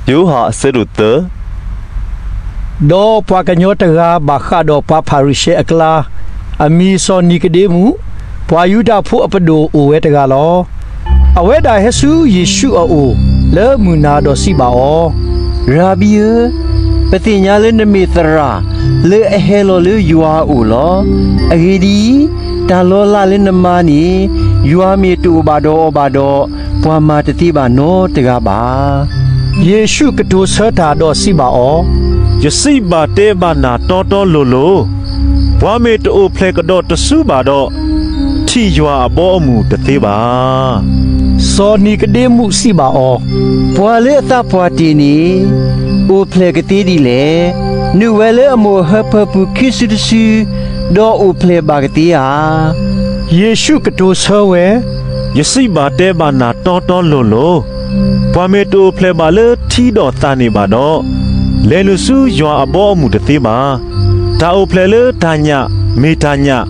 ယိၤဟၣ် အဆၢဒိၣ်သၢ. ဒီးပှၤကညီတဂၤဘၣ်ဃးဒီးပှၤဖၤရံၤၡဲအကျါ, အမံၤစီၤနံၤကဒ့မူး, ပှၤယူဒၤဖိအပဒိၣ်အိၣ်ဝဲတဂၤလီၤ. အဝဲဒၣ်ဟဲဆူယ့ၣ်ၡူးအအိၣ်လၢမုၢ်နၤဒီးစံးဘၣ်အီၤ, ရၤဘံဧၢ, ပသ့ၣ်ညါလၢနမ့ၢ်သရၣ်လၢအဟဲလီၤလၢယွၤအအိၣ်လီၤ. အဂ့ၢ်ဒ်အံၤ, တၢ်လီၤလးလၢနမၤန့ၣ်, ယွၤမ့ၢ်တအိၣ်ဘၣ်ဒီးအီၤဘၣ်ဒီး, ပှၤမၤတသ့ဘၣ်နီတဂၤဘၣ်. ယ့ၣ်ၡူးကတိၤဆၢတၢ်ဒီးစံးဘၣ်အီၤ, ယစံးဘၣ်တဲဘၣ်နၤတီတီလိၤလိၤ, ပှၤမ့ၢ်တအိၣ်ဖျဲၣ်ကဒီးတစုဘၣ်ဒီး, ထံၣ်ယွၤအဘီအမုၢ်တသ့ဘၣ်. စီၤနံၤကဒ့မူးစံးဘၣ်အီၤ, ပှၤလၢအသးပှၢ်တ့ၢ်န့ၣ် အိၣ်ဖျဲၣ်ကသ့ဒ်လဲၣ်. နုာ်ဝဲလၢအမိၢ်အဟၢဖၢပူၤခံစုတစု, ဒီးအိၣ်ဖျဲၣ်ဘၣ်ကသ့ဧါ. ယ့ၣ်ၡူးကတိၤဆၢဝဲ, ယစံးဘၣ်တဲဘၣ်နၤတီတီလိၤလိၤ, ပှၤမ့ၢ်တအိၣ်ဖျဲၣ်ဘၣ်လၢထံဒီးသးန့ၣ်ဘၣ်ဒီး, လဲၤနုာ်ဆူယွၤအဘီအမုၢ်တသ့ဘၣ်. တၢ်အိၣ်ဖျဲၣ်လၢတၢ်ညၣ်မ့ၢ်တၢ်ညၣ်,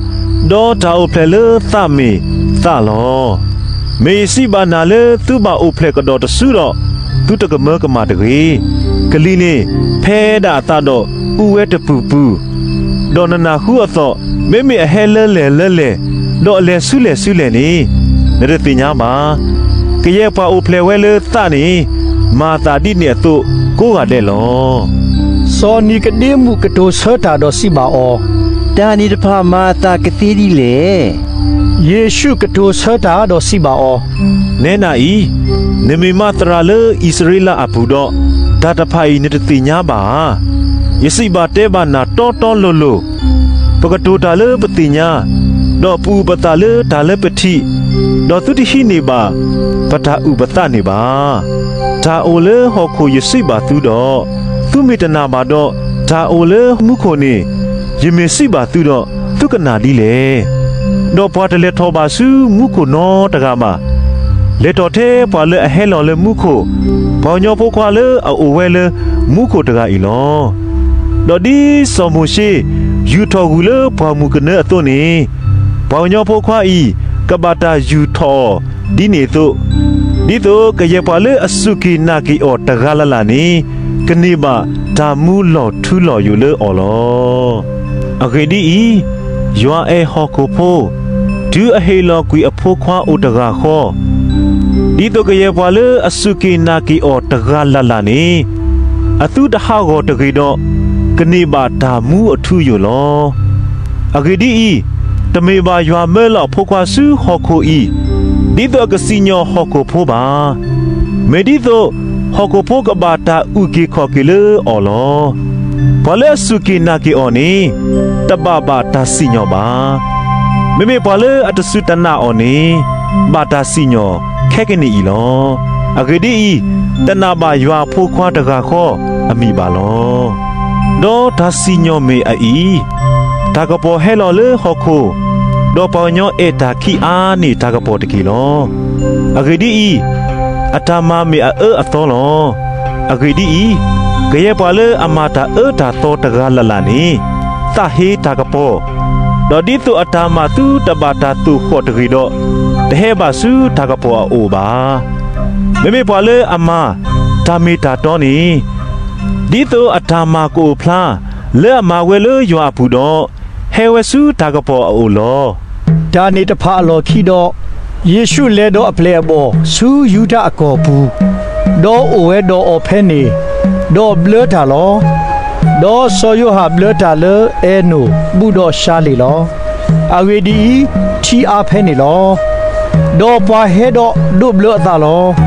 ဒီးတၢ်အိၣ်ဖျဲၣ်လၢသးမ့ၢ်သးလီၤ. မ့ၢ်ယစံးဘၣ်နၤလၢသုဘၣ်အိၣ်ဖျဲၣ်ကဒီးတစုဒီး, သုတကမၢကမၣ်တဂ့ၤ. ကလံၤန့ၣ်ဖဲဒၣ်အသးဒီးအူဝဲတပူၤပူၤ, ဒီးနနၢ်ဟူအသီၣ်, မ့မ့ၢ်အဟဲလၢလဲၣ်လၢလဲၣ်, ဒီးအလဲၤဆူလဲၣ်ဆူလဲၣ်န့ၣ်, နတသ့ၣ်ညါဘၣ်. ကယဲၢ်ပှၤအိၣ်ဖျဲၣ်ဝဲလၢသးန့ၣ်, မၤအသးဒ်န့ၣ်အသိးကိးဂၤဒဲးလီၤ. စီၤနံၤကဒ့မူးကတိၤဆၢတၢ်ဒီးစံးဘၣ်အီၤ, တၢ်န့ၣ်တဖၣ်မၤအသးကသ့ဒ်လဲၣ်. ယ့ၣ်ၡူးကတိၤဆၢတၢ်ဒီးစံးဘၣ်အီၤ, နဲနၤအံၤ, နမ့ၢ်မးသရၣ်လၢအံၣ်စရ့လးအပူၤဒီး, တၢ်တဖၣ်အံၤနတသ့ၣ်ညါဘၣ်ဧါ. ယစံးဘၣ်တဲဘၣ်နၤတီတီလိၤလိၤ, ပကတိၤတၢ်လၢပသ့ၣ်ညါ, ဒီးပအုၣ်ပသးလၢတၢ်လၢပထံၣ်, ဒီးသုတဟံးန့ၢ်ဘၣ်ပတၢ်အုၣ်ပသးန့ၣ်ဘၣ်. တၢ်အိၣ်လၢဟီၣ်ခိၣ်ယစံးဘၣ်သုဒီး, သုမ့ၢ်တနာ်ဘၣ်ဒီး, တၢ်အိၣ်လၢမူခိၣ်န့ၣ် ယမ့ၢ်စံးဘၣ်သုဒီး, သုကနာ်ဒ်လဲၣ်. ဒီးပှၤတလဲၤထီၣ်ဘၣ်ဆူမူခိၣ်နီတဂၤဘၣ်, လဲၤထီၣ်ထဲပှၤလၢအဟဲလီၤလၢမူခိၣ်, ပှၤကညီဖိခွါလၢအအိၣ်ဝဲလၢမူခိၣ်တဂၤအံၤလီၤ. ဒီးဒ်စီၤမိၤၡ့ယူာ်ထီၣ်ဂုၢ်လၢပှၢ်မုၢ်ကနၢအသိးန့ၣ်, ပှၤကညီဖိခွါအံၤကဘၣ်တၢ်ယူာ်ထီၣ်အီၤဒ်န့ၣ်အသိး, ဒ်သိးကယဲၢ်ပှၤလၢအစူၢ်က့ၤနာ်က့ၤအီၤတဂၤလၢ်လၢ်န့ၣ်, ကန့ၢ်ဘၣ်တၢ်မူလီၤထူလီၤယိာ်လၢအီၤလီၤ. အဂ့ၢ်ဒ်အံၤ, ယွၤအဲၣ်ဟီၣ်ခိၣ်ဖိ, တုၤအဟ့ၣ်လီၤကွံာ်အဖိခွါအိၣ်တဂၤဃီ, ဒ်သိးကယဲၢ်ပှၤလၢအစူၢ်က့ၤနာ်က့ၤအီၤတဂၤလၢ်လၢ်န့ၣ်, အသုတဟးဂီၤတဂ့ၤဒီး, ကန့ၢ်ဘၣ်တၢ်မူအထူအယိာ်လီၤ. အဂ့ၢ်ဒ်အံၤ, တမ့ၢ်ဘၣ်ယွၤမၢလီၤအဖိခွါဆူဟီၣ်ခိၣ်အံၤ, ဒ်သိးအကစံၣ်ညီၣ်ဟီၣ်ခိၣ်ဖိဘၣ်. မ့ၢ်ဒ်သိးဟီၣ်ခိၣ်ဖိကဘၣ်တၢ်အုၣ်က့ၤခီၣ်က့ၤလၢအီၤလီၤ. ပှၤလၢအစူၢ်က့ၤနာ်က့ၤအီၤန့ၣ်, တဘၣ်ဘၣ်တၢ်စံၣ်ညီၣ်ဘၣ်. မ့မ့ၢ်ပှၤလၢအတစူၢ်တနာ်အီၤန့ၣ်, ဘၣ်တၢ်စံၣ်ညီၣ်ခဲကနံၣ်အံၤလီၤ. အဂ့ၢ်ဒ်အံၤ, တနာ်ဘၣ်ယွၤအဖိခွါတဂၤဃီအမံၤဘၣ်လီၤ. ဒီးတၢ်စံၣ်ညီၣ်မ့ၢ်အအံၤ, တၢ်ကပီၤဟဲလီၤလၢဟီၣ်ခိၣ်, ဒီးပှၤကညီအဲၣ်တၢ်ခံးအါန့ၢ်တၢ်ကပီၤတက့ၢ်လီၤ. အဂ့ၢ်ဒ်အံၤ, အတၢ်မၤမ့ၢ်အအၢအသီလီၤ. အဂ့ၢ်ဒ်အံၤ, ကယဲၢ်ပှၤလၢအမၤတၢ်အၢတၢ်သီတဂၤလၢ်လၢ်န့ၣ်, သးဟ့တၢ်ကပီၤ, ဒီးဒ်သိးအတၢ်မၤသုတဘၣ်တၢ်သိၣ်ဃီၣ်တဂ့ၤဒီး, တဟဲဘၣ်ဆူတၢ်ကပီၤအအိၣ်ဘၣ်. မ့မ့ၢ်ပှၤလၢအမၤတၢ်မ့ၢ်တၢ်တီန့ၣ်, ဒ်သိးအတၢ်မၤကအိၣ်ဖျါ လၢအမၤဝဲလၢယွၤအပူၤဒီး, ဟဲဝဲဆူတၢ်ကပီၤအအိၣ်လီၤ. တၢ်န့ၣ်တဖၣ်အလီၢ်ခံဒီး, ယ့ၣ်ၡူးလဲၤဒီးအပျဲၢ်အဘီၣ်ဆူယူဒၤအကီၢ်ပူၤ, ဒီးအိၣ်ဝဲဒီးအီၤဖဲန့ၣ်, ဒီးဘျၢတၢ်လီၤ. ဒီးစီၤယိၤဟၣ်ဘျၢတၢ်လၢအဲနိၣ်ဘူးဒီးၡၤလ့ၣ်လီၤ. အဂ့ၢ်ဒ်အံၤ, ထံအါဖဲန့ၣ်လီၤ. ဒီးပှၤဟဲဒီးဒိးဘျၢအသးလီၤ.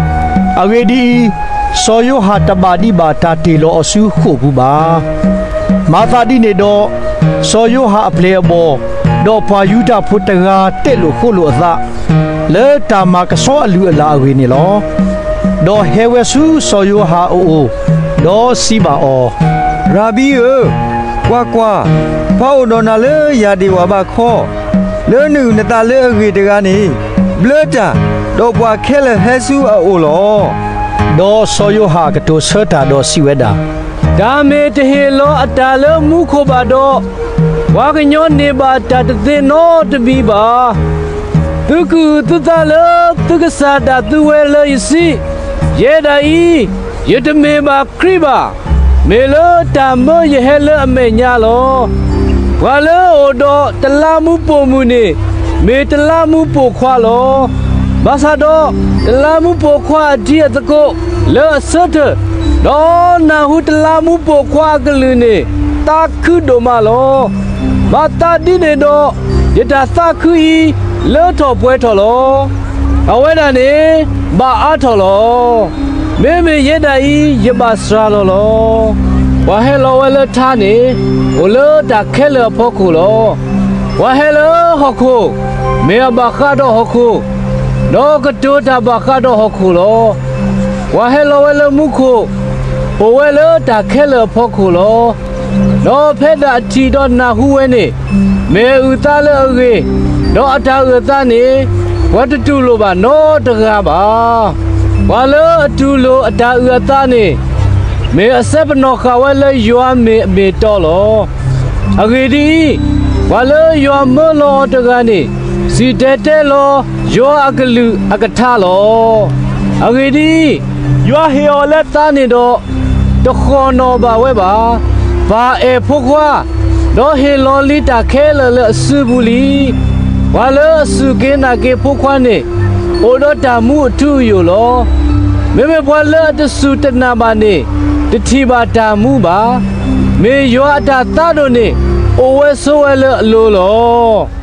အဂ့ၢ်ဒ်အံၤ, စီၤယိၤဟၣ်တဘၣ်ဒံးဘၣ်တၢ်တ့ၢ်လီၤအီၤဆူဃိာ်ပူၤဘၣ်. မၤသးဒ်န့ၣ်ဒီး, စီၤယိၤဟၣ်အပျဲၢ်အဘီၣ်, ဒီးပှၤယူဒၤဖိတဂၤတဲာ်လိာ်ဃိလိာ်အသး, လၢတၢ်မၤကဆှီအလုၢ်အလၢ်အဂ့ၢ်န့ၣ်လီၤ. ဒီးဟဲဝဲဆူစီၤယိၤဟၣ်အအိၣ်, ဒီးစံးဘၣ်အီၤ, ရၤဘံဧၢ, ကွၢ်ကွၢ်, ပှၤအိၣ်ဒီးနၤလၢယၢ်ဒံၣ်ဝၢ်ဘးခီ, လၢနအုၣ်နသးလၢအဂ့ၢ်တဂၤန့ၣ်, ဘျၢတၢ်, ဒီးပှၤခဲလၢာ်ဟဲဆူအအိၣ်လီၤ. ဒီးစီၤယိၤဟၣ်ကတိၤဆၢတၢ်ဒီးစံးဝဲဒၣ်, တၢ်မ့ၢ်တဟ့ၣ်လီၤအတၢ်လၢမူခိၣ်ဘၣ်ဒီး, ပှၤကညီန့ၢ်ဘၣ်တၢ်တသ့နီတမံၤဘၣ်. သုကအုၣ်သုသးလၢသုကစၢ်ဒၣ်သုဝဲလၢယစံး, ယဲဒၣ်အံၤ, ယတမ့ၢ်ဘၣ်ခရံာ်ဘၣ်. မ့ၢ်လၢတၢ်မၢယဟဲလၢအမဲာ်ညါလီၤ. ပှၤလၢအအိၣ်ဒီးတလးမူးပိာ်မုၣ်န့ၣ် မ့ၢ်တလးမူးပိာ်ခွါလီၤ. ဘၣ်ဆၣ်ဒီး တလးမူးပိာ်ခွါအတံၤအသကိးလၢအဆၢထၢၣ်, ဒီးနၢ်ဟူတလးမူးပိာ်ခွါအကလုၢ်န့ၣ် သးခုဒိၣ်မးလီၤ. မၤသးဒ်န့ၣ်ဒီး ယတၢ်သးခုအံၤ လၢထီၣ်ပှဲၤထီၣ်လီၤ. အဝဲဒၣ်န့ၣ် ဘၣ်အါထီၣ်လီၤ. မ့မ့ၢ်ယဲဒၣ်အံၤ ယဘၣ်စှၤလီၤလီၤ. ပှၤဟဲလီၤဝဲလၢထါန့ၣ် အိၣ်လၢတၢ်ခဲလၢာ်အဖီခိၣ်လီၤ. ပှၤဟဲလၢဟီၣ်ခိၣ် မ့ၢ်အဘၣ်ဃးဒီးဟီၣ်ခိၣ်, ဒီးကတိၤတၢ်ဘၣ်ဃးဒီးဟီၣ်ခိၣ်လီၤ. ပှၤဟဲလီၤဝဲလၢမူခိၣ် အိၣ်ဝဲလၢတၢ်ခဲလၢာ်အဖီခိၣ်လီၤ. ဒီးဖဲဒၣ်အထံၣ်ဒီးနၢ်ဟူဝဲန့ၣ် မ့ၢ်အအုၣ်အသါလၢအဂ့ၤ, ဒီးအတၢ်အုၣ်အသါန့ၣ် ပှၤတတူၢ်လိာ်ဘၣ်နီတဂၤဘၣ်. ပှၤလၢအတူၢ်လိာ်အတၢ်အုၣ်အသါန့ၣ် မ့ၢ်အစဲပနီၣ်ဃာ်ဝဲလၢယွၤမ့ၢ်အမ့ၢ်အတီလီၤ. အဂ့ၢ်ဒ်အံၤ, ပှၤလၢယွၤမၢလီၤအီၤတဂၤန့ၣ် စံၣ်တဲၤတဲလီၤယွၤအကလုၢ်အကထါလီၤ. အဂ့ၢ်ဒ်အံၤ, ယွၤဟ့ၣ်အီၤလၢသါန့ၣ်ဒီး တဃီၣ်နီၣ်ဘၣ်ဝဲဘၣ်. ပၢ်အဲၣ်ဖိခွါ, ဒီးဟ့ၣ်လီၤလံတၢ်ခဲလၢာ်လၢအစုပူၤလံ. ပှၤလၢအစူၢ်က့ၤနာ်က့ၤဖိခွါန့ၣ် အိၣ်ဒီးတၢ်မူအထူအယိာ်လီၤ. မ့မ့ၢ်ပှၤလၢအတစူၢ်တနာ်ဘၣ်န့ၣ် တထံၣ်ဘၣ်တၢ်မူဘၣ်. မ့ၢ်ယွၤအတၢ်သးဒိၣ်န့ၣ် အိၣ်ဝဲဆိးဝဲလၢအလိၤလီၤ.